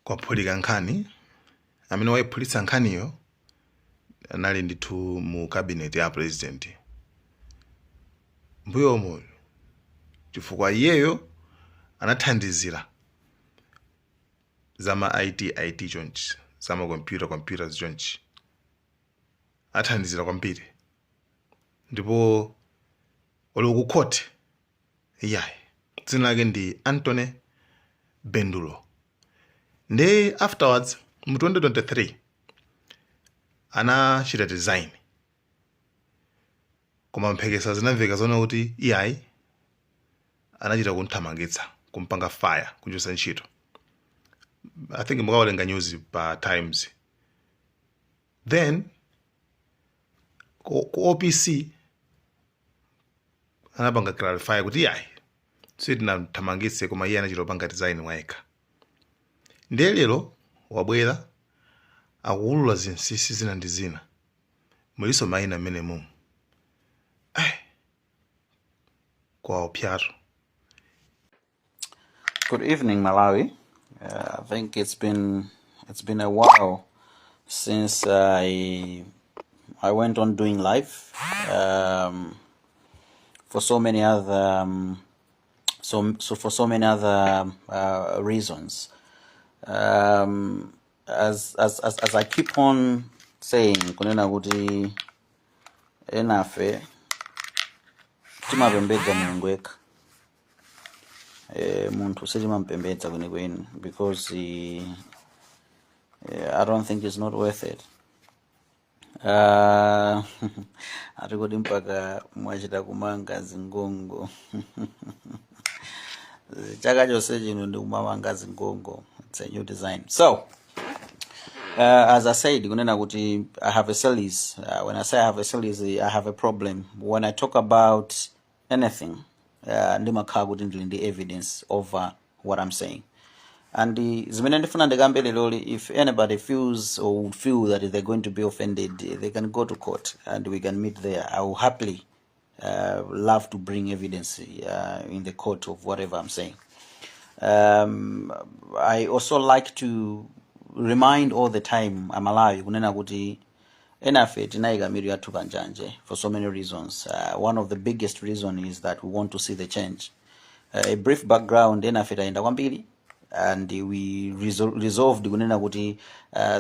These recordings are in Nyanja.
Kwaphulika nkhani. Amene wayiphulitsa nkhaniyo anali ndithu mu cabinet ya president mbuyomo, chifukwa iyeyo anathandizira zama IT, IT chonchi, zama computer, computers chonchi, athandizira kwambiri ndipo uli ku court. Iyayi, dzina lake ndi Anthony Bendulo. Ndi afterwards mu 2023 anachita resign, koma mphekesa zinamveka zona kuti iyayi, anachita kunthamangitsa, kumpanga fire, kuchotsa ntchito. I think mukawerenga news pa Times. Then ku OPC anapanga clarify kuti iyayi, sitinamthamangitse, koma iye anachita kupanga resign wayekha. Ndiye lero wabwera akuwulula zinsinsi zina ndi zina, muliso mayina mmene mumu. Kwaopyatu. Good evening, Malawi. I think it's been a while since I went on doing live for so many other so so for so many other reasons. As I keep on saying, kunena kuti enafe timapembedza Mulungu yekha. Munthu sitimampembedza kwenikweni because I don't think it's not worth it. Ati kuti mpaka mwachita kumanga zingongo? Chaka chonse chino ndikumamanga zingongo. It's a new design. So as I said, kunena kuti I have a series. When I say I have a series, I have a problem. When I talk about anything, ndimakhala kuti ndili ndi evidence over what I'm saying. And zimene ndifuna ndikambe leroli, if anybody feels or would feel that they're going to be offended, they can go to court and we can meet there. I will happily love to bring evidence in the court of whatever I'm saying. I also like to remind all the time Amalawi kunena kuti enafe tinayika mitu yathu panjanje for so many reasons. One of the biggest reason is that we want to see the change. A brief background: enafe tayenda kwambiri and we resolved kunena kuti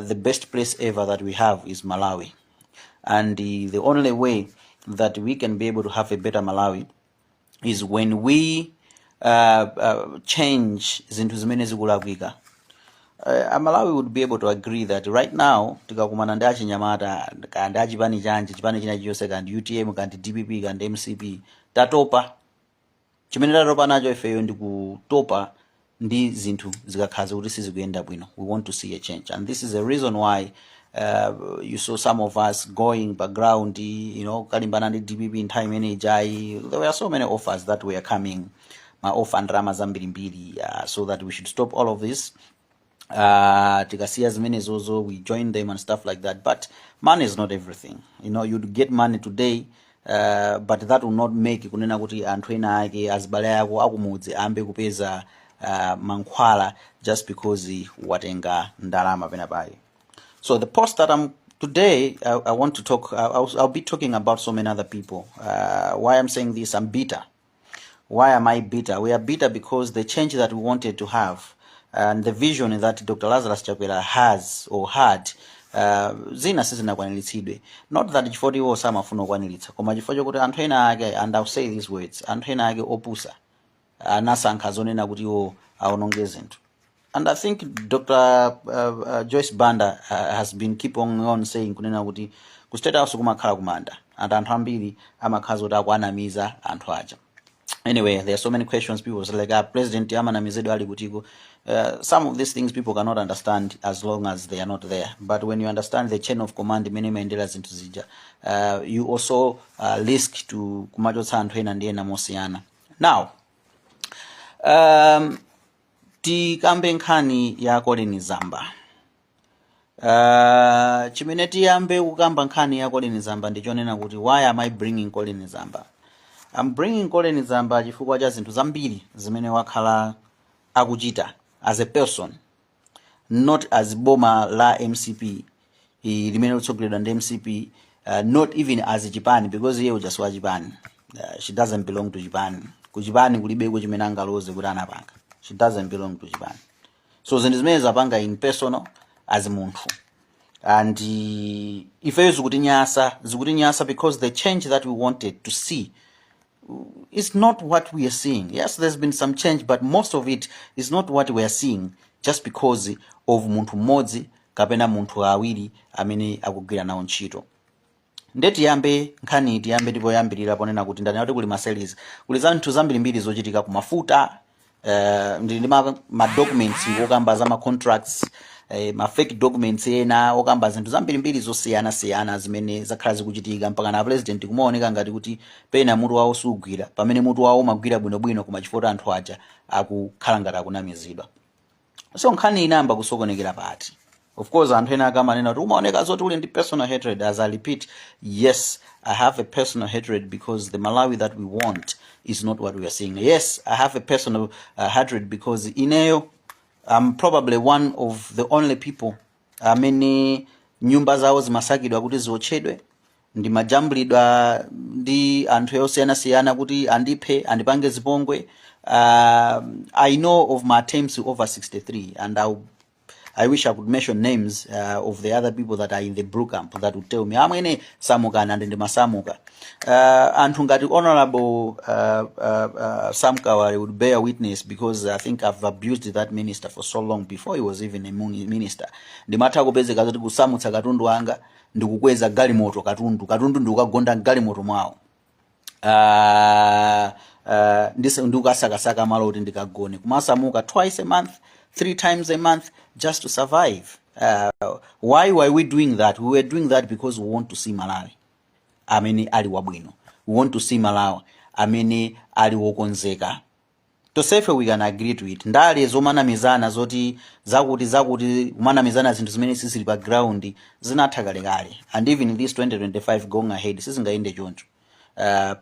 the best place ever that we have is Malawi, and the only way that we can be able to have a better Malawi is when we change zinthu zimene zikulakwika. Amalawi would be able to agree that right now tikakumana ndi achinyamata, kandi achipani chanji, chipani china chilichonse, kandi UTM, kandi DPP, kandi MCP, tatopa. Chimene tatopa nacho ifeyo ndi kutopa ndi zinthu zikakhala kuti sizikuyenda bwino. We want to see a change, and this is a reason why you saw some of us going background, kalimbana ndi DPP. Nthawi imene ijayi there were so many offers that were coming, ma offer ndalama zambirimbiri, so that we should stop all of this, tikasiya zimenezozo, we join them and stuff like that. But money is not everything. You'd get money today, but that will not make kunena kuti anthu ena ake, azibale ako akumudzi, ayambe kupeza mankhwala just because watenga ndalama pena pake. So the post that I'm today, I want to talk, I'll be talking about so many other people. Why I'm saying this: I'm bitter. Why am I bitter? We are bitter because the change that we wanted to have and the vision that Dr. Lazarus Chakwera has or had, zina sizinakwaniritsidwe. Not that chifukwa iwo samafuna kukwaniritsa, koma chifukwa chokuti anthu ena ake, and I'll say these words, anthu ena ake opusa anasankha zonena kuti iwo aononge zinthu. And I think Dr. Joyce Banda has been keep on saying kunena kuti ku State House kumakhala kumanda and anthu ambiri amakhala zoti akuanamiza anthu aja. Anyway, there are so many questions. People say like, "Ah, president amanamizidwa ali kutiko?" Some of these things people cannot understand as long as they are not there, but when you understand the chain of command imene imayendera zinthu zija, you also risk to kumachotsa anthu ena ndi ena mosiyana. Now tikambe nkhani ya Colin Zamba. Chimene tiyambe kukamba nkhani ya Colin Zamba ndichonena kuti why am I bringing Colin Zamba? I'm bringing Colin Zamba chifukwa cha zinthu zambiri zimene wakhala akuchita as a person. Not as boma la MCP limene litsogoleredwa ndi MCP, not even as chipani, because iye uja si wa chipani. She doesn't belong to chipani. Ku chipani kulibeko chimene angaloze kuti anapanga. She doesn't belong to chipani. So zinthu zimene zapanga in personal as munthu, and ifeyo zikutinyasa, zikutinyasa because the change that we wanted to see is not what we are seeing. Yes, there's been some change, but most of it is not what we are seeing, just because of munthu mmodzi kapena munthu awiri amene akugwira nawo ntchito. Nde tiyambe nkhani, tiyambe ndipo yambirira ponena kuti ndanena kuti kuli ma series, kuli zanthu zambirimbiri zochitika kumafuta. Ndili ndi ma documents okamba za ma contracts, ma fake documents ena okamba zinthu zambirimbiri zosiyanasiyana zimene zakhala zikuchitika, mpaka na president kumaoneka ngati kuti pena mutu wawo sugwira, pamene mutu wawo umagwira bwinobwino, koma chifukwa anthu aja akukhala ngati akunamizidwa. So nkhani inayamba kusokonekera pati? Of course, anthu ena akamanena kuti umaoneka zoti uli ndi personal hatred. As I repeat, yes, I have a personal hatred because the Malawi that we want is not what we are seeing. Yes, I have a personal hatred because ineyo I'm probably one of the only people amene nyumba zawo zimasakidwa kuti ziotchedwe, ndimajambulidwa ndi anthu osiyanasiyana kuti andiphe, andipange zipongwe. I know of my attempts over 63, and I wish I could mention names of the other people that are in the blue camp that would tell me, "Amwene, samukana," and ndimasamuka. Anthu ngati Honorable Sam Kawale would bear witness, because I think I've abused that minister for so long before he was even a minister. Ndimatha kupezeka zoti kusamutsa katundu wanga, ndikukweza galimoto, katundu ndikukagonda galimoto mwawo, ndikukasakasaka malo kuti ndikagone, kumasamuka twice a month, three times a month, just to survive. Why were we doing that? We were doing that because we want to see Malawi amene ali wabwino. We want to see Malawi amene ali wokonzeka. Tonsefe we can agree to it. Ndale zomanamizana zoti zakuti zakuti, kumanamizana zinthu zimene sizili pa ground, zinatha kalekale. And even this 2025 going ahead sizingayende choncho.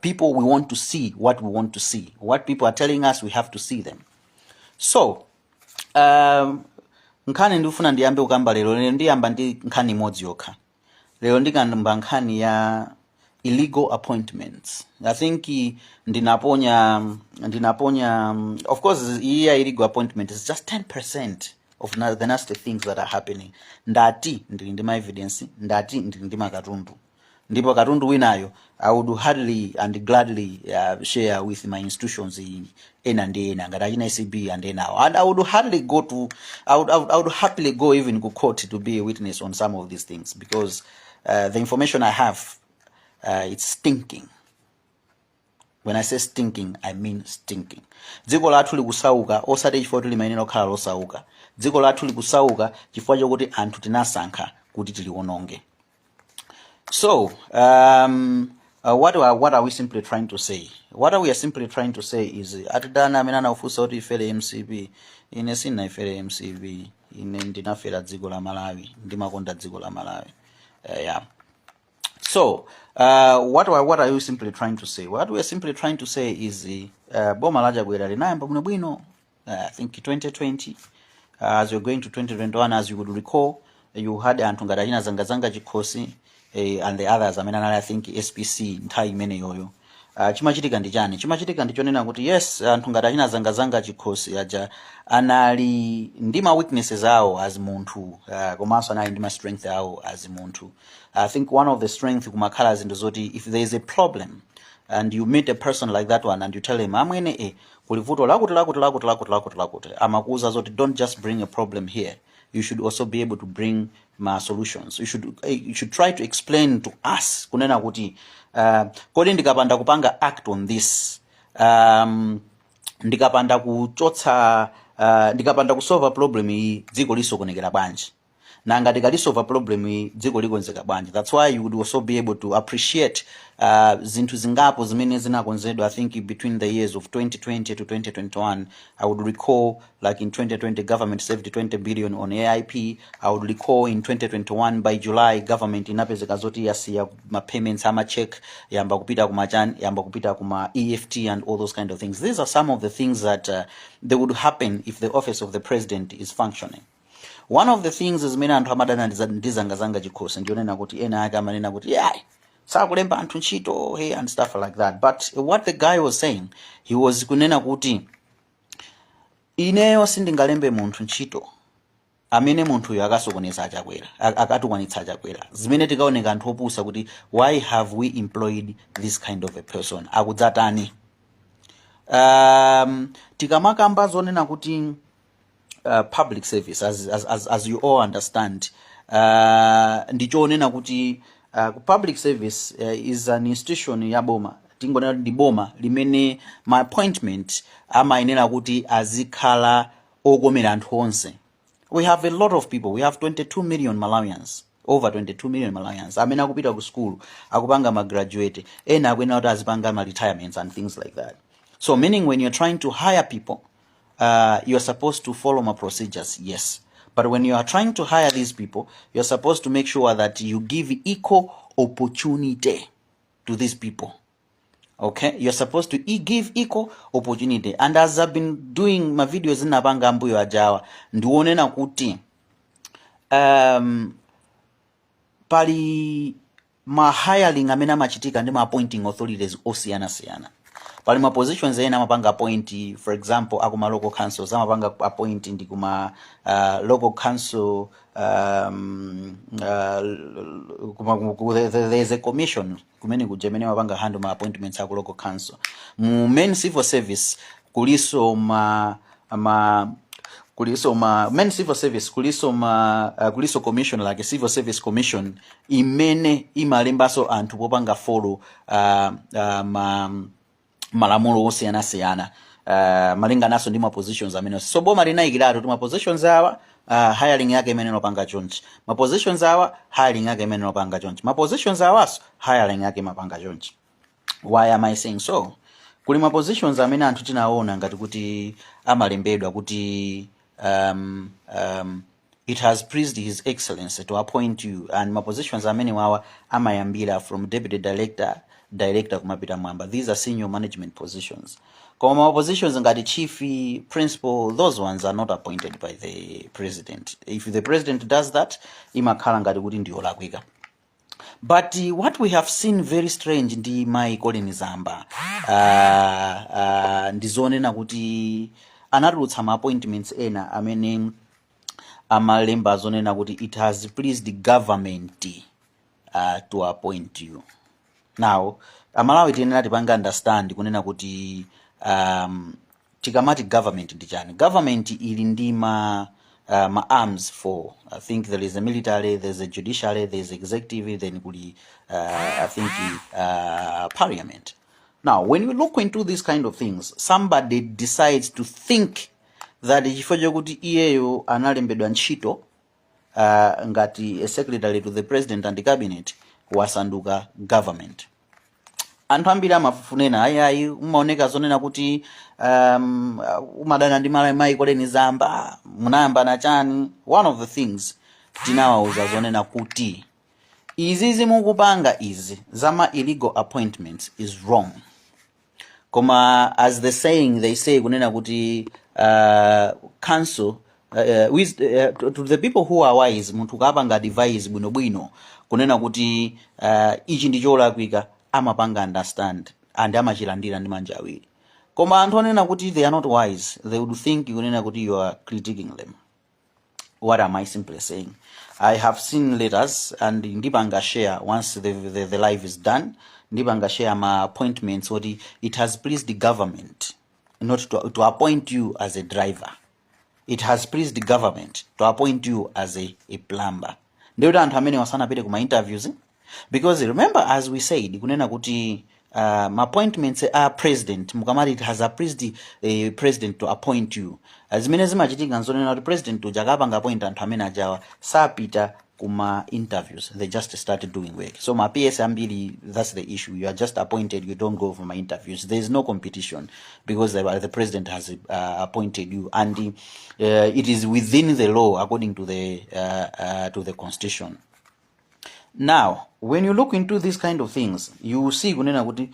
People, we want to see what we want to see. What people are telling us, we have to see them. So nkhani ndikufuna ndiyambe kukamba lero, lero ndiyamba ndi nkhani imodzi yokha. Lero ndikamba nkhani ya illegal appointments. I think ndinaponya, of course iyi ya illegal appointment is just 10% of the nasty things that are happening. Ndati ndili ndi ma evidence, ndati ndili ndi makatundu, ndipo katundu winayo I would hardly and gladly share with my institutions ena ndi ena ngati achina ACB and enawo, and I would hardly go to I would happily go even to court to be a witness on some of these things, because the information I have, it's stinking. When I say stinking, I mean stinking. Dziko lathu likusauka osati chifukwa kuti limayenera kukhala losauka. Dziko lathu likusauka chifukwa chokuti anthu tinasankha kuti tiliwononge. So what are we simply trying to say? What we are simply trying to say is, atidana amene anakufunsa kuti ifere MCP, ine sindinayifere MCP. Ine ndinafera dziko la Malawi, ndimakonda dziko la Malawi. Yeah. So, what are you simply trying to say? What we are simply trying to say is, boma la Chakwera linayamba bwinobwino, I think 2020, as we're going to 2021. As you would recall, you had anthu ngati achina Zangazanga Chikhosi and the others amene anali, I think, SPC nthawi imeneyoyo. Chimachitika ndi chani? Chimachitika ndi chonena kuti, yes, anthu ngati achina Zangazanga Chikhosi aja anali ndi ma weaknesses awo as munthu, komanso anali ndi ma strength awo as munthu. I think one of the strength kumakhala zinthu zoti if there is a problem and you meet a person like that one and you tell him, "Amwene, kuli vuto lakuti lakuti lakuti lakuti lakuti lakuti," amakuuza zoti, "Don't just bring a problem here, you should also be able to bring ma solutions. You should try to explain to us kunena kuti kodi ndikapanda kupanga act on this, ndikapanda kuchotsa, ndikapanda kusolva problem iyi, dziko lisokonekera bwanji? Nanga tikalisolva problem iyi, dziko likonzeka bwanji?" That's why you would also be able to appreciate zinthu zingapo zimene zinakonzedwa, I think, between the years of 2020 to 2021. I would recall, like, in 2020 government saved 20 billion on AIP. I would recall in 2021 by July government inapezeka zoti yasiya ma payments ama check, yamba kupita kuma chan, yamba kupita kuma EFT and all those kind of things. These are some of the things that they would happen if the office of the president is functioning. One of the things zimene anthu amadana ndi Zangazanga Chikhosi, ndionena kuti ena ake amanena kuti yayi, sakulemba anthu ntchito, hey, and stuff like that. But what the guy was saying, he was kunena kuti ineyo sindingalembe munthu ntchito amene munthuyo akasokoneza Achakwera, akatukwanitsa Achakwera, zimene tikaoneka anthu opusa kuti why have we employed this kind of a person? Akudzatani? Tikamakamba zonena kuti public service, as you all understand, ndichonena kuti public service is an institution ya boma. Tingonena kuti ndi boma limene ma appointment amayenera kuti azikhala okomera anthu onse. We have a lot of people. We have 22 million Malawians, over 22 million Malawians amene akupita ku school, akupanga ma graduate, ena akuyenera kuti azipanga ma retirements and things like that. So meaning, when you're trying to hire people, you're supposed to follow ma procedures, yes, but when you are trying to hire these people, you're supposed to make sure that you give equal opportunity to these people, okay? You're supposed to give equal opportunity. And as I've been doing ma videos ndinapanga ambuyo ajawa, ndionena kuti pali ma hiring amene amachitika ndi ma appointing authorities osiyanasiyana. Pali ma positions ena amapanga appoint, for example, akuma local councils amapanga appoint ndi kuma local council, there's a commission kumene kuja imene amapanga handle ma appointments aku local council. Mu main civil service kuliso ma main civil service kuliso commission like Civil Service Commission imene imalembaso anthu popanga follow ma malamulo osiyanasiyana, malinganaso ndi ma positions amene. So boma linayikiratu kuti ma positions awa, hiring yake imene inopanga chonchi, ma positions awa, hiring yake imene inopanga chonchi, ma positions awaso, hiring yake imapanga chonchi. Why am I saying so? Kuli ma positions amene anthu tinaona ngati kuti amalembedwa kuti it has pleased His Excellency to appoint you, and ma positions amene wawa amayambira from deputy director, director, kumapita mwamba. These are senior management positions. Koma ma positions ngati chief, principal, those ones are not appointed by the president. If the president does that, imakhala ngati kuti ndiyolakwika. But what we have seen very strange ndi mai Colin Zamba, ndizonena kuti anatulutsa ma appointments ena amene amalemba zonena kuti it has pleased the government to appoint you. Now, Amalawi tiyenera tipange understand kunena kuti tikamati government ndi chani? Government ili ndi ma arms for, I think there is a military, there's a judiciary, there's executive, then kuli I think parliament. Now, when we look into these kind of things, somebody decides to think that chifukwa chokuti iyeyo analembedwa ntchito ngati a secretary to the president and the cabinet, wasanduka government. Anthu ambiri amafunena ayi ayi, umaoneka zonena kuti umadana ndi mayi Colleen Zamba, munayambana chani? One of the things tinawauza zonena kuti izi zimukupanga izi zama illegal appointments is wrong. Koma as the saying they say kunena kuti council to the people who are wise, munthu ukapanga advise bwinobwino kunena kuti ichi ndi cholakwika, amapanga understand and amachilandira ndi manja awiri. Koma anthu onena kuti they are not wise, they would think kunena kuti you are critiquing them. What am I simply saying? I have seen letters, and ndipanga share once the live is done. Ndipanga share ma appointments oti it has pleased the government not to appoint you as a driver, it has pleased the government to appoint you as a plumber. Ndikuti anthu amene wasanapite kuma interviews, because remember, as we said kunena kuti ma appointments a president, mukamati it has pleased the president to appoint you, zimene zimachitika nzonena kuti president uja akapanga appoint anthu amene ajawa sapita kuma interviews, they just start doing work. So ma PS ambiri, that's the issue. You are just appointed, you don't go for ma interviews. There is no competition because the president has appointed you, and it is within the law according to the constitution. Now, when you look into these kind of things, you see kunena kuti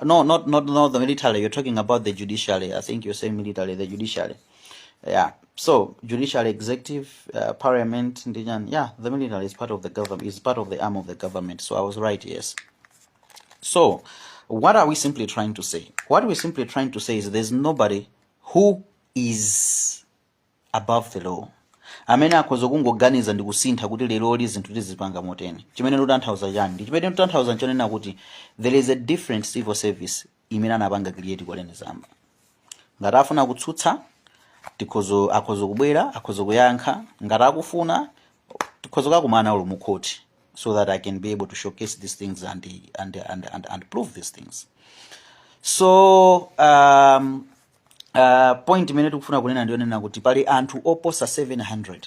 no, not the military. You're talking about the judiciary. I think you're saying military, the judiciary, yeah. So judicial, executive, parliament ndi chani. Yeah, the military is part of the government, is part of the arm of the government. So I was right, yes. So what are we simply trying to say? What we're simply trying to say is there's nobody who is above the law amene akhoza kungoganiza ndi kusintha kuti leroli zinthu tizipanga moteni. Chimene ndikutanthauza chani? Ndi chimene ndikutanthauza nchonena kuti there is a different civil service imene anapanga create Colleen Zamba. Ngati afuna kutsutsa, tikhozo akhoza kubwera, akhoza kuyankha. Ngati akufuna, tikhoza kakumana ulo mu court so that I can be able to showcase these things and prove these things. So point imene tikufuna kunena ndiyonena kuti pali anthu oposa 700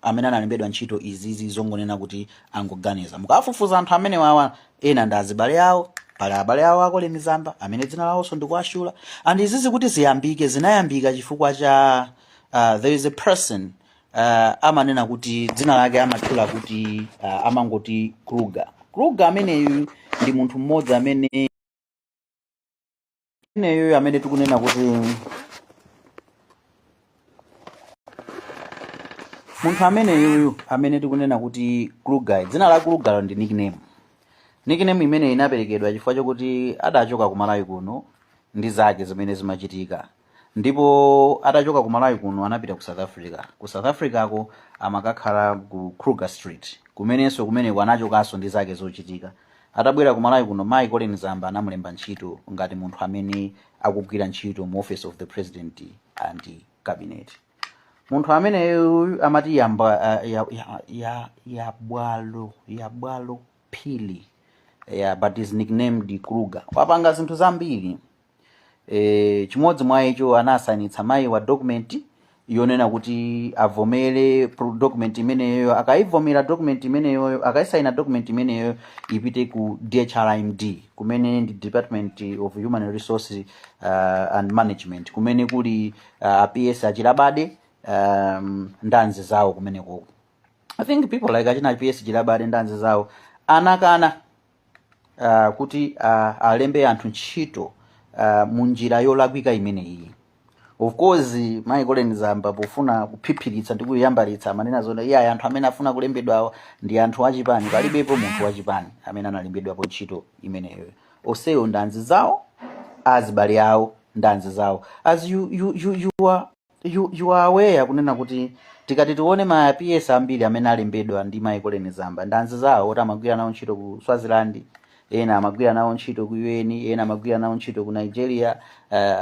amene analembedwa ntchito izizi zongonena kuti angoganiza. Mukafufuza anthu amene wawa, ena ndi azibale awo, pali abale awo a Colleen Zamba amene dzina lawonso ndikuashula. And izizi kuti ziyambike, zinayambika chifukwa cha there is a person amanena kuti dzina lake amatchula kuti amangoti Kruger. Kruger ameneyu ndi munthu mmodzi amene ineyo amene tikunena kuti munthu ameneyuyu amene tikunena kuti Kruger, dzina la Kruger ndi nickname. Nickname imene inaperekedwa chifukwa chokuti adachoka ku Malawi kuno ndi zake zimene zimachitika, ndipo atachoka ku Malawi kuno anapita ku South Africa. Ku South Africa ko amakakhala ku Kruger Street, kumenenso kumeneko anachokanso ndi zake zochitika. Atabwera ku Malawi kuno, mayi Colleen Zamba anamulemba ntchito ngati munthu amene akugwira ntchito mu Office of the President and Cabinet. Munthu ameneyu amati yamba ya, ya, ya, ya bwalo Phiri, yeah, but is nicknamed Kruger. Wapanga zinthu zambiri. Chimodzi mwa icho, anasainitsa mayi wa document yonena kuti avomere document imeneyo. Akaivomera document imeneyo, akaisaina document imeneyo, ipite ku DHRMD, kumene ndi Department of Human Resources and Management, kumene kuli PS Achilabade ndi anzawo kumeneko. I think people like achina PS Chilabade ndi anzawo anakana kuti alembe anthu ntchito mu njira yolakwika imeneyi. Of course, mayi Colleen Zamba pofuna kuphiphiritsa ndi kuyambalitsa amanena zona iye anthu amene afuna kulembedwawo ndi anthu achipani. Palibepo munthu wachipani amene analembedwapo ntchito imeneyo. Onsewo ndi anzawo, azibale awo ndi anzawo. As you are aware kunena kuti tikati tione ma PS ambiri amene alembedwa ndi mayi Colleen Zamba ndi anzawo oti amagwira nawo ntchito ku Swaziland, ena amagwira nawo ntchito ku UN, ena amagwira nawo ntchito ku Nigeria.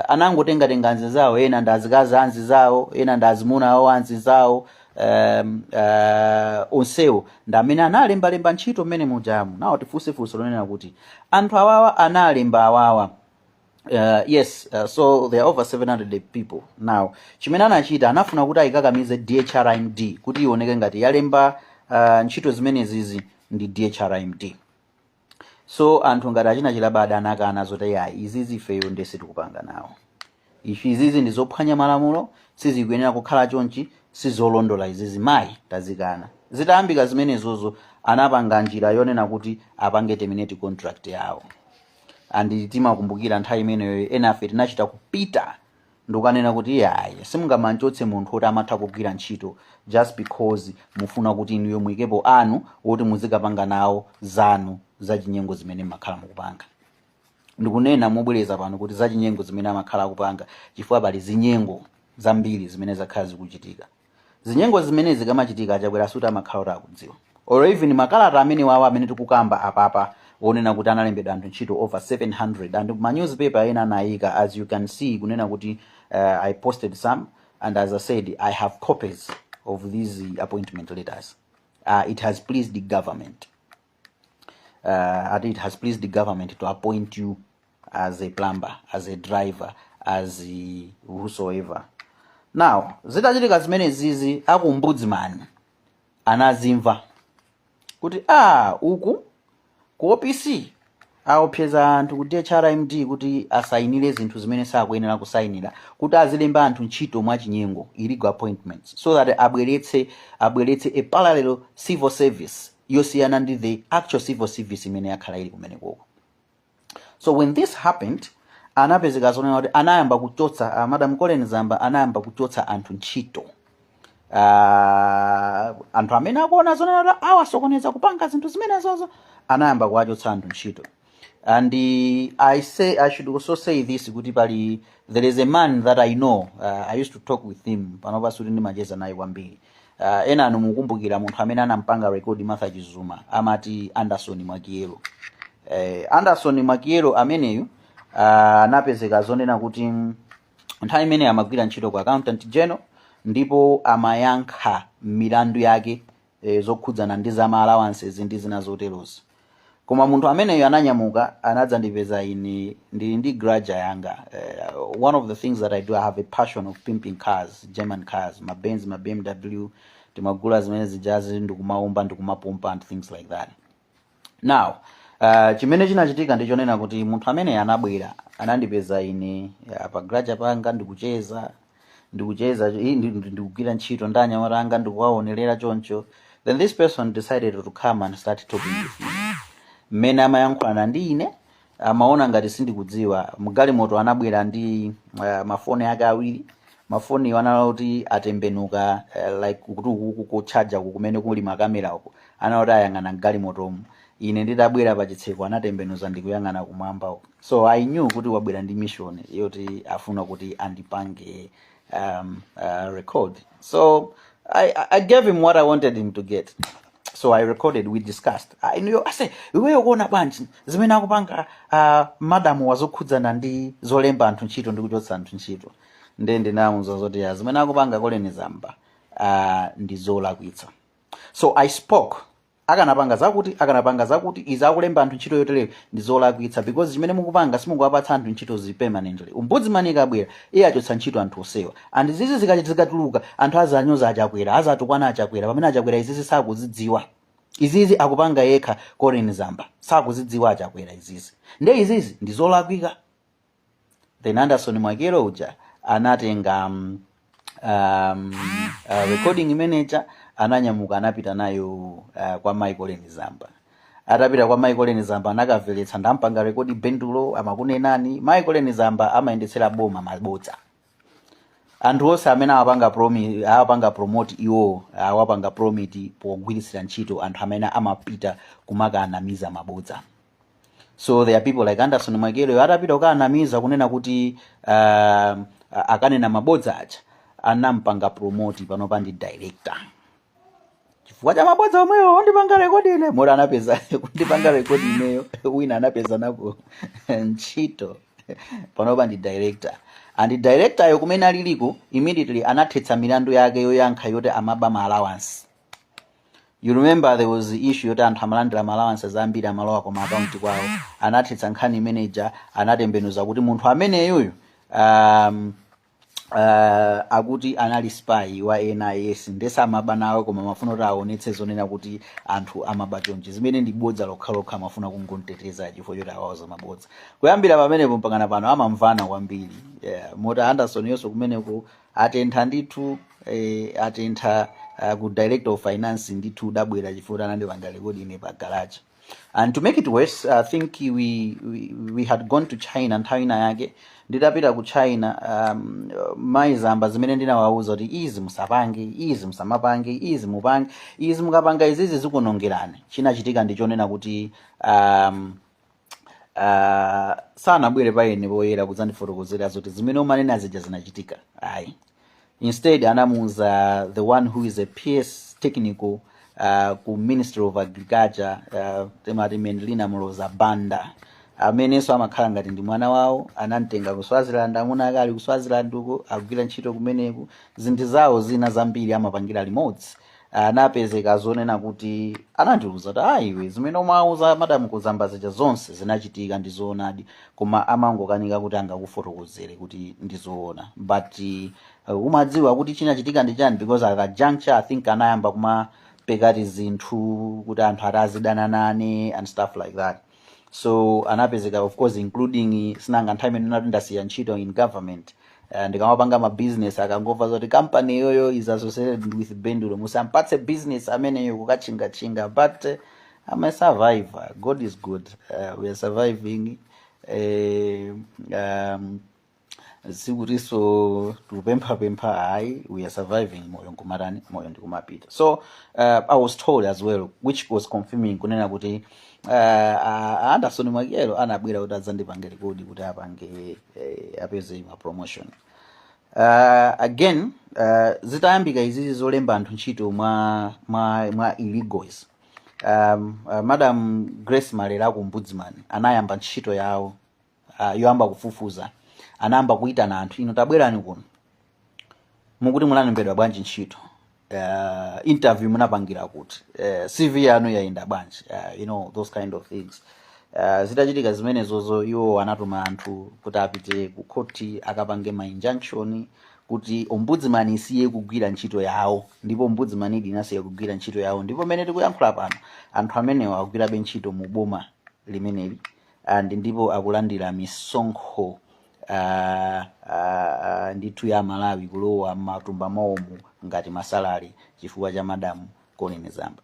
Anangotengatenga anzawo, ena ndi azikazi anzawo, ena ndi azimuna awo anzawo. Onsewo ndi amene analembalemba ntchito mmene mujamu. Nawo tifunsefunse lonena kuti anthu awawa analemba awawa. Yes, so there are over 700 people now. Chimene anachita, anafuna kuti ayikakamize DHRMD kuti ioneke ngati yalemba ntchito zimenezizi ndi DHRMD. So anthu ngati achina Chilabada anakana zoti yayi, izizi ifeyo ndese tikupanga nawo ife, izizi ndi zophwanya malamulo, sizikuyenera kukhala chonchi, sizolondola izizi, mayi, tazikana. Zitayambika zimenezozo, anapanga njira yonena kuti apange terminate contract yawo. And timakumbukira nthawi imeneyo enafe tinachita kupita ndikukanena kuti yayi, simungamanchotse munthu woti amatha kugwira ntchito just because mufuna kuti inuyo muyikepo anu woti muzikapanga nawo zanu zachinyengo zimene mmakhala mukupanga. Ndikunena mobwereza pano kuti zachinyengo zimene amakhala akupanga, chifukwa pali zinyengo zambiri zimene zakhala zikuchitika. Zinyengo zimene zikamachitika, Achakwera suti amakhala kuti akudziwa, or even makalata amene wawa amene tikukamba apapa onena kuti analembedwa anthu ntchito over 700, and ma newspaper ena anayika, as you can see kunena kuti I posted some, and as I said, I have copies of these appointment letters. It has pleased the government, and it has pleased the government to appoint you as a plumber, as a driver, as a whosoever. Now zitachitika zimene zizi, aku ombudsman anazimva kuti ah, uku ku OPC aopseza anthu ku DHRMD kuti asayinire zinthu zimene sakuyenera kusayinira, kuti azilemba anthu ntchito mwachinyengo, illegal appointments, so that abweretse a parallel civil service yosiyana ndi the actual civil service imene yakhala ili kumenekoko. So when this happened, Anapezeka zonena kuti anayamba kuchotsa, Madam Colleen Zamba anayamba kuchotsa anthu ntchito, anthu amene akuona zonena kuti awasokoneza kupanga zinthu zimenezozo, anayamba kuwachotsa anthu ntchito. And I should also say this, kuti pali, there is a man that I know. I used to talk with him. Panopa suti ndimacheza naye kwambiri. Ena anu mukumbukira munthu amene anampanga record Martha Chizuma, amati Anderson Mwakielo. Anderson Mwakielo ameneyu anapezeka zonena kuti nthawi imene amagwira ntchito ku Accountant General, ndipo amayankha milandu yake zokhudzana ndi za ma allowances ndi zina zoterozo. Koma munthu ameneyo ananyamuka, anadzandipeza ine ndili ndi garage yanga. One of the things that I do, I have a passion of pimping cars, German cars, ma Benz, ma BMW. Timagula zimene zijazi ndikumaumba, ndikumapompa and things like that. Now, chimene chinachitika ndichonena kuti munthu amene anabwera, anandipeza ine pa garage panga, ndikucheza, ndikugwira ntchito ndi anyamata anga, ndikuwaonerera choncho. Then this person decided to come and start talking with me. Mmene amayankhulana ndi ine, amaona ngati sindikudziwa. Mgalimoto anabwera ndi mafoni ake awiri. Mafoni anali kuti atembenuka, like kuti uku kuchaja uku kumene kuli makamera uku, anali kuti ayang'ana mgalimotomu. Ine nditabwera pachitseko, anatembenuza ndikuyang'ana kumwamba uku. So I knew kuti wabwera ndi mission yoti afuna kuti andipange record. So I gave him what I wanted him to get. So I recorded, we discussed. Inuyo ase, iweyo kuona bwanji zimene akupanga madamu wazokhudzana ndi zolemba anthu ntchito ndi kuchotsa anthu ntchito? Nde ndinamuuza zoti ya, zimene akupanga Colleen Zamba ndi zolakwitsa. So I spoke, akanapanga zakuti, akanapanga zakuti, izi akulemba anthu ntchito yotereyo ndi zolakwitsa, because chimene mukupanga, simukuwapatsa anthu ntchito zi permanently. Ombudsman ikabwera, iye achotsa ntchito anthu osewa, and zizi zikatuluka, anthu azanyoza Achakwera, azatukwana Achakwera, pamene Achakwera izizi sakuzidziwa. Izizi akupanga yekha Colleen Zamba, sakuzidziwa Achakwera izizi, nde izizi ndi zolakwika. Then Anderson Mwakelo uja anatenga recording manager, ananyamuka, anapita nayo kwa Michael Zamba. Atapita kwa Michael Zamba, anakamveretsa, "Ndampanga record Bendulo, amakunenani." Michael Zamba amayendetsera boma mabodza. Anthu onse amene awapanga promote iwo, awapanga promote pogwiritsira ntchito anthu amene amapita kumakanamiza mabodza. So there are people like Anderson Mwakelo. Atapita kukanamiza kunena kuti akanena mabodza aja, anampanga promote, panopa ndi director, chifukwa cha mabodza omwewo ondipanga record ine. Moti anapeza kundipanga record ineyo, wina anapeza napo ntchito, panopa ndi director. And director yo kumene aliliko, immediately anathetsa milandu yake yoyankha yoti amaba ma allowance. You remember there was the issue yoti anthu amalandira ma allowances ambiri, amalowa koma akaunti kwawo. Anathetsa nkhani imeneja, anatembenuza kuti munthu ameneyuyu akuti anali spy wa NIS, ndese amaba nawo, koma amafuna kuti aonetse zonena kuti anthu amaba chonchi, zimene ndi bodza lokhalokha. Amafuna kungonteteza chifukwa choti awauza mabodza. Kuyambira pamenepo mpakana pano amamvana kwambiri, yeah. Moti Anderson yonso kumeneko atentha ndithu, atentha ku director of finance ndithu, udabwera chifukwa anandipanga record ine pa garage. And to make it worse, I think we had gone to China nthawi ina yake. Nditapita ku China, mayi Zamba zimene ndinawawuza kuti izi musapange, izi musamapange, izi mupange, izi mukapanga izizi zikunongerani, chinachitika ndichonena kuti sanabwere pa ine poyera kudzandifotokozera zoti zimene umanena zija zinachitika, ayi. Instead anamuuza the one who is a PS technical ku Ministry of Agriculture, timati Mendelina Muloza Banda, amenenso amakhala ngati ndi mwana wawo. Anamtenga ku Swaziland, amuna ake ali ku Swaziland uko, akugwira ntchito kumeneku, zinthu zawo zina zambiri amapangira limodzi. Anapezeka zonena kuti anandiuza kuti, "Ayiwe, zimene umauza madamu kuzamba zija zonse zinachitika, ndi zoonadi, koma amangokanika kuti angakufotokozere kuti ndi zoona. But umadziwa kuti chinachitika ndi chani?" Because at that juncture, I think anayamba kumapekati zinthu kuti anthu atazidana nane and stuff like that. So anapezeka, of course, including sinanga nthawi imene nati ndasiya ntchito in government, ndikamapanga ma business, akangomva zoti company yoyo is associated with Bendulo, musampatse business ameneyo, kukachinga-chinga. But I'm a survivor. God is good. We are surviving. Sikutinso tikupemphapempha ayi, we are surviving. Moyo nkumatani, moyo ndikumapita. So I was told as well, which was confirming kunena kuti Anderson Mwakelo anabwera kuti adzandipange record kuti apange apeze ma promotion. Again, zitayambika izizi zolemba anthu ntchito mwa illegals, Madam Grace Malera ku Ombudsman anayamba ntchito yawo yoyamba kufufuza. Anayamba kuyitana anthu, "Inu tabwerani kuno, mukuti munalembedwa bwanji ntchito? Interview munapangira kuti? CV yanu yayenda bwanji?" Those kind of things. Zitachitika zimenezozo, iwo anatuma anthu kuti apite ku khoti akapange ma injunction kuti Ombudsman isiye kugwira ntchito yawo, ndipo Ombudsman idi inasiya kugwira ntchito yawo. Ndipo mmene tikuyankhula pano, anthu amenewa akugwirabe ntchito mu boma limeneli and ndipo akulandira misonkho ndithu ya Malawi kulowa m'matumba mwawomu ngati ma salary chifukwa cha Madam Colleen Zamba.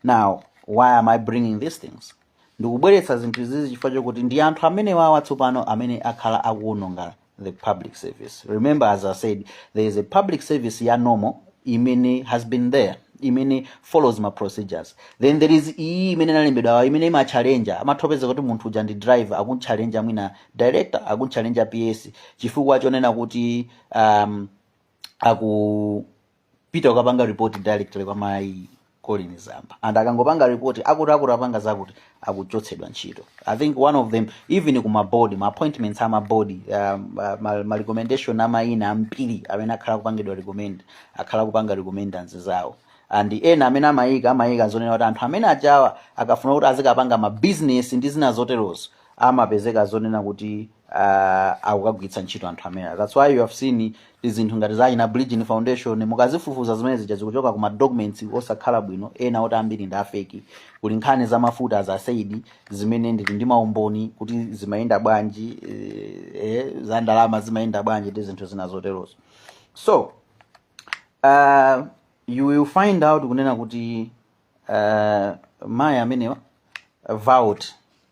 Now, why am I bringing these things? Ndikubweretsa zinthu izizi chifukwa chokuti ndi anthu amene wawa tsopano amene akhala akuwononga the public service. Remember, as I said, there is a public service ya normal imene has been there, imene follows ma procedures. Then there is iyi imene inalembedwa, imene imachallenja. Amathopeza kuti munthu uja ndi driver, akunchallenja mwina director, akunchallenja PS chifukwa chonena kuti akupita kukapanga report directly kwa Mayi Colleen Zamba, and akangopanga report akuti apanga zakuti, akuchotsedwa ntchito. I think one of them, even kuma board, ma appointments ama board, ma recommendation amayina ambiri amene akhala kupangidwa recommend, akhala kupanga recommendations zawo, and ena amene amayika zonena kuti anthu amene ajawa akafuna kuti azikapanga ma business ndi zina zoterozo, amapezeka zonena kuti akukagwiritsa ntchito anthu amene. That's why you have seen zinthu ngati za ina Bridgin Foundation. Mukazifufuza zimene zija, zikuchoka kuma documents osakhala bwino, ena oti ambiri ndi a fake. Kuli nkhani za mafuta, as I said, zimene ndili ndi maumboni kuti zimayenda bwanji, za ndalama zimayenda bwanji ndi zinthu zina zoterozo. So you will find out kunena kuti mayi amenewa vowed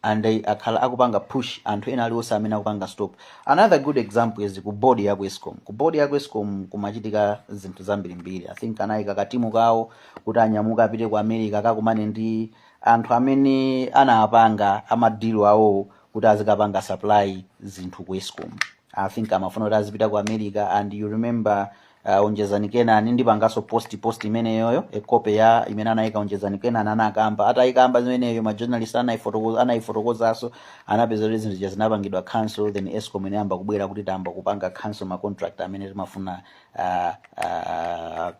and they akhala akupanga push anthu ena aliwonse amene akupanga stop. Another good example is ku board ya ku ESCOM. Ku board ya ku ESCOM kumachitika zinthu zambirimbiri. I think anayika katimu kawo kuti anyamuka apite ku America akakumane ndi anthu amene anapanga ama deal awo kuti azikapanga supply zinthu ku ESCOM. I think amafuna kuti azipita ku America. And you remember Onjezani Kenani, ndipanganso post imeneyoyo, e copy ya imene anayika Onjezani Kenani. Anakamba, atayikamba zimeneyo, ma journalist anayifotokozanso, anapeza kuti zinthu zija zinapangidwa cancel. Then ESCOM inayamba kubwera kuti tayamba kupanga cancel ma contract amene timafuna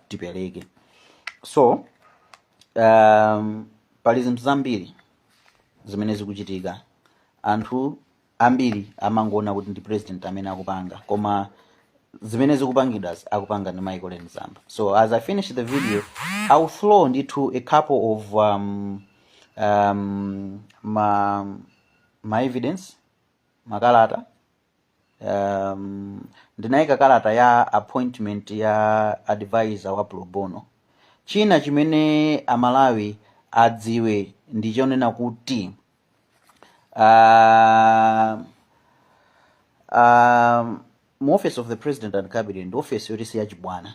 tipereke. So pali zinthu zambiri zimene zikuchitika. Anthu ambiri amangoona kuti ndi president amene akupanga, koma zimene zikupangidwa akupanga ndi Michael Zamba. So as I finish the video, I will throw ndithu a couple of ma evidence, makalata. Ndinayika kalata ya appointment ya advisor wa pro bono. China chimene Amalawi adziwe ndi chonena kuti mu Office of the President and Cabinet ndi office yoti siyachibwana,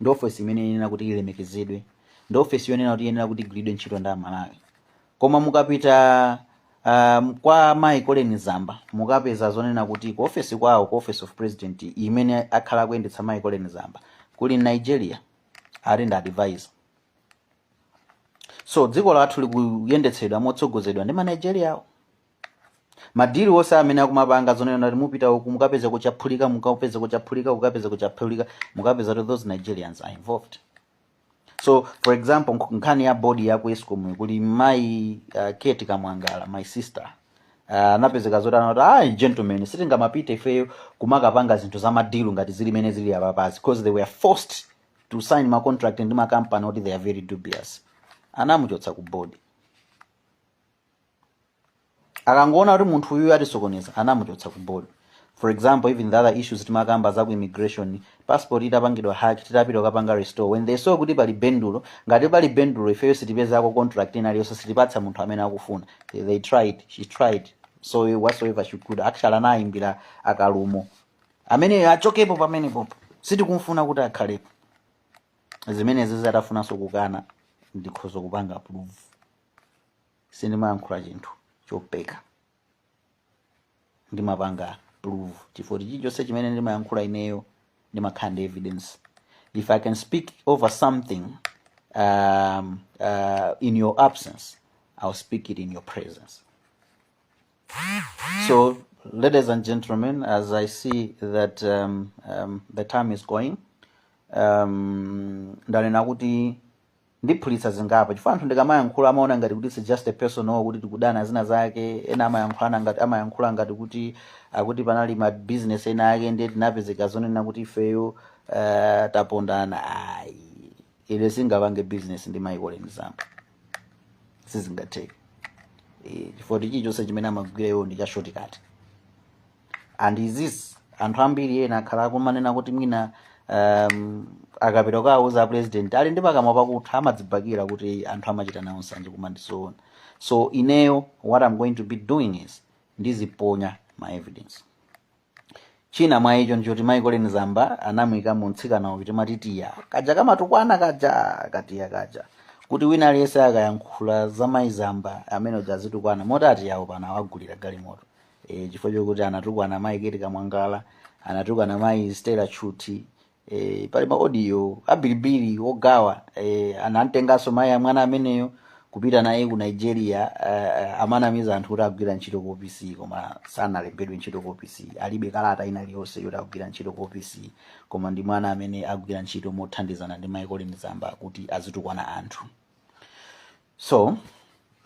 ndi office imene yenera kuti ilemekezedwe, ndi office yonena kuti yenera kuti igwiridwe ntchito ndi Amalawi. Koma mukapita kwa Mayi Colleen Zamba, mukapeza zonena kuti ku office kwawo, ku Office of President imene akhala akuyendetsa Mayi Colleen Zamba, kuli Nigeria ali ndi advisor. So dziko lathu likuyendetsedwa motsogozedwa ndi ma Nigeria awo. Ma deal onse amene akumapanga, zonena kuti mupita uku mukapeza kuchaphulika, mukapeza kuchaphulika, mukapeza kuchaphulika, mukapeza kuti those Nigerians are involved. So for example, nkhani ya board ya ku ESCOM, kuli mayi Kate Kamwangala, my sister, anapezeka zoti anati, "Ayi gentlemen, sitingamapite ifeyo kumakapanga zinthu za ma deal ngati zili mene zili apapazi," because they were forced to sign ma contract ndi makampani oti they are very dubious. Anamuchotsa ku board. Akangoona kuti munthu uyu atisokoneza, anamuchotsa ku board. For example, even the other issues timakamba za ku immigration, passport itapangidwa hack, titapita kukapanga restore, when they saw kuti pali bendulo, ngati pali bendulo ifeyo sitipezako contract ina iliyonse, sitipatsa munthu amene akufuna. They tried, she tried So whatsoever she could, actually anayimbira akalumo amene achokepo pamenepopo, sitikumfuna kuti akhalepo. Zimenezi zatafunanso kukana, ndikhoza kupanga prove. Sindimayankhula chinthu chopeka, ndimapanga prove, chifukwa chilichonse chimene ndimayankhula ineyo ndimakhala ndi evidence. If I can speak over something in your absence, I'll speak it in your presence. So, ladies and gentlemen, as I see that the time is going, ndanena kuti ndiphulitsa zingapo, chifukwa anthu ndikamayankhula amaona ngati kuti it's just a personal, kuti tikudana zina zake. Ena amayankhulana ngati, amayankhula ngati kuti akuti panali ma business ena ake, ndiye tinapezeka zonena kuti ifeyo tapondana. Ayi, ine singapange business ndi Michael Zamba, sizingatheke. Chifukwa chilichonse chimene amagwira iwo ndi cha shortcut. And izisi anthu ambiri ena akhala akumanena kuti mwina akapita kukawuza president ali ndi pakamwa pakutha, amadzibakira kuti anthu amachita nawo nsanje, koma ndizoona. So ineyo what I'm going to be doing is ndiziponya ma evidence. China mwa icho ndichoti Michael Zamba anamuyika mu mtsikana uyu timatitiya kaja, kamatukwana kaja, katiya kaja, kuti wina aliyense akayankhula za mayi Zamba amene uja azitukwana. Moti atiyawo pano awagulira galimoto, chifukwa chokuti anatukwana mayi Keti Kamwangala, anatukwana mayi Stella Chuti. Pali ma audio ambirimbiri ogawa. Anamtenganso mayi amwana ameneyo kupita naye ku Nigeria, amanamiza anthu kuti agwira ntchito ku OPC, koma sanalembedwe ntchito ku OPC, alibe kalata ina iliyonse yoti agwira ntchito ku OPC, koma ndi mwana amene agwira ntchito mothandizana ndi Michael Zamba kuti azitukwana anthu. So,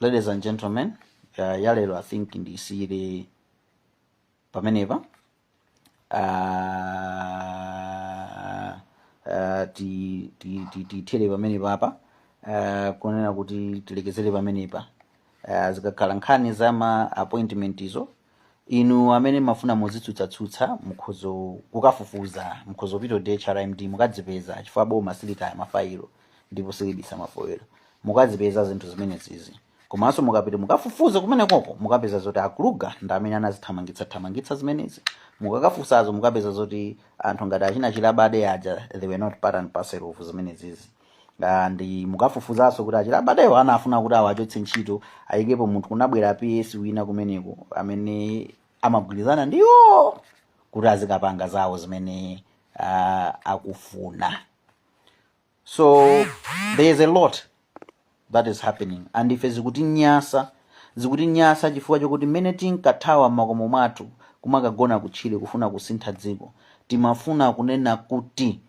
ladies and gentlemen, yalero I think ndisiyire pamenepa. Tithere pamenepa apa, kunena kuti tilekezere pamenepa. Zikakhala nkhani za ma appointment izo, inu amene mafuna muzitsutsatsutsa mukhozo kukafufuza, mukhozo kupita ku HRMD, mukadzipeza, chifukwa boma silitaya mafailo ndipo silibisa mafailo. Mukadzipeza zinthu zimenezizi. Komanso mukapita mukafufuze kumene koko, mukapeza zoti akuluga ndi amene anazithamangitsa thamangitsa zimenezi. Mukakafusazo mukapeza zoti anthu ngati achina Chilabade aja, they were not part and parcel of zimenezizi. Ndi mukafufuzanso kuti achilabadewo anafuna kuti awachotse ntchito, ayikepo munthu, kunabwera PS wina kumeneko amene amagwirizana ndiwo kuti azikapanga zawo zimene akufuna. So there is a lot that is happening, and ife zikutinyasa, zikutinyasa chifukwa chokuti mmene tinkathawa m'makomo mwathu kumakagona kutchire kufuna kusintha dziko, timafuna kunena kuti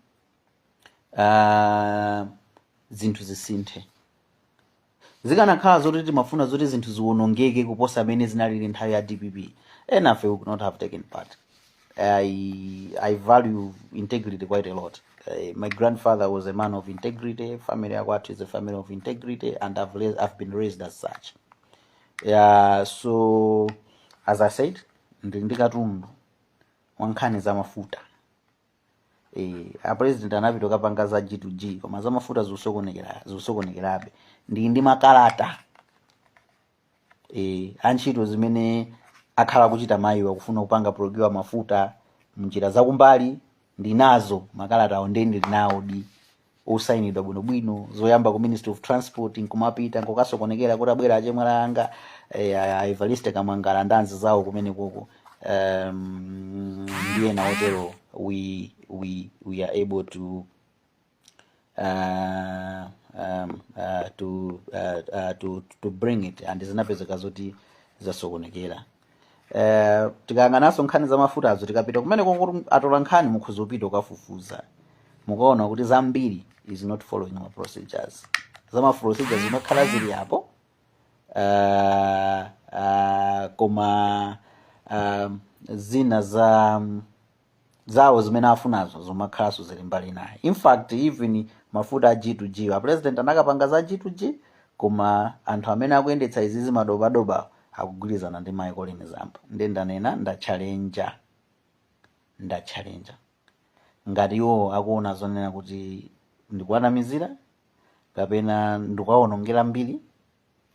zinthu zisinthe. Zikanakhala zoti timafuna zoti zinthu ziwonongeke kuposa amene zinalili nthawi ya DPP, enafe we could not have taken part. I value integrity quite a lot. My grandfather was a man of integrity. Family yakwathu is a family of integrity, and I've been raised as such. Yeah, so as I said, ndili ndi katundu wa nkhani za mafuta. A president anapita kapanga za G2G, koma za mafuta zikusokonekera, zikusokonekerabe. Ndili ndi makalata antchito zimene akhala kuchita mayiwa kufuna kupanga procure mafuta mnjira zakumbali. Ndinazo makalata awo, ndiye ndili nawo di osayinidwa bwinobwino, zoyamba ku Ministry of Transport nkumapita nkukasokonekera kuti abwera achemwera anga, a Evariste Kamwangala ndi anzi zawo kumene koko, ndi ena otero. We are able to bring it, and zinapezeka zoti zasokonekera. Tikayang'ananso nkhani za mafutazo, tikapita kumene kuti atola nkhani, mukhoza kupita kukafufuza, mukaona kuti zambiri is not following ma procedures. Za ma procedures zimakhala zili apo, koma zina za zawo zimene afunazo zomakhalanso zili mbali naye. In fact, even mafuta a G2G, a president anakapanga za G2G, koma anthu amene akuyendetsa izizi, madobadoba, akugwirizana ndi Michael Zamba. Ndiye ndanena, ndachalenja, ndachalenja, ngati iwo akuona zonena kuti ndikuwanamizira kapena ndikuwawonongera mbiri,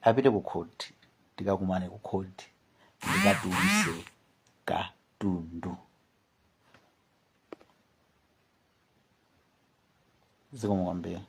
apite ku court, tikakumane ku court. Ndikatuluse katundu. Zikomo kwambiri.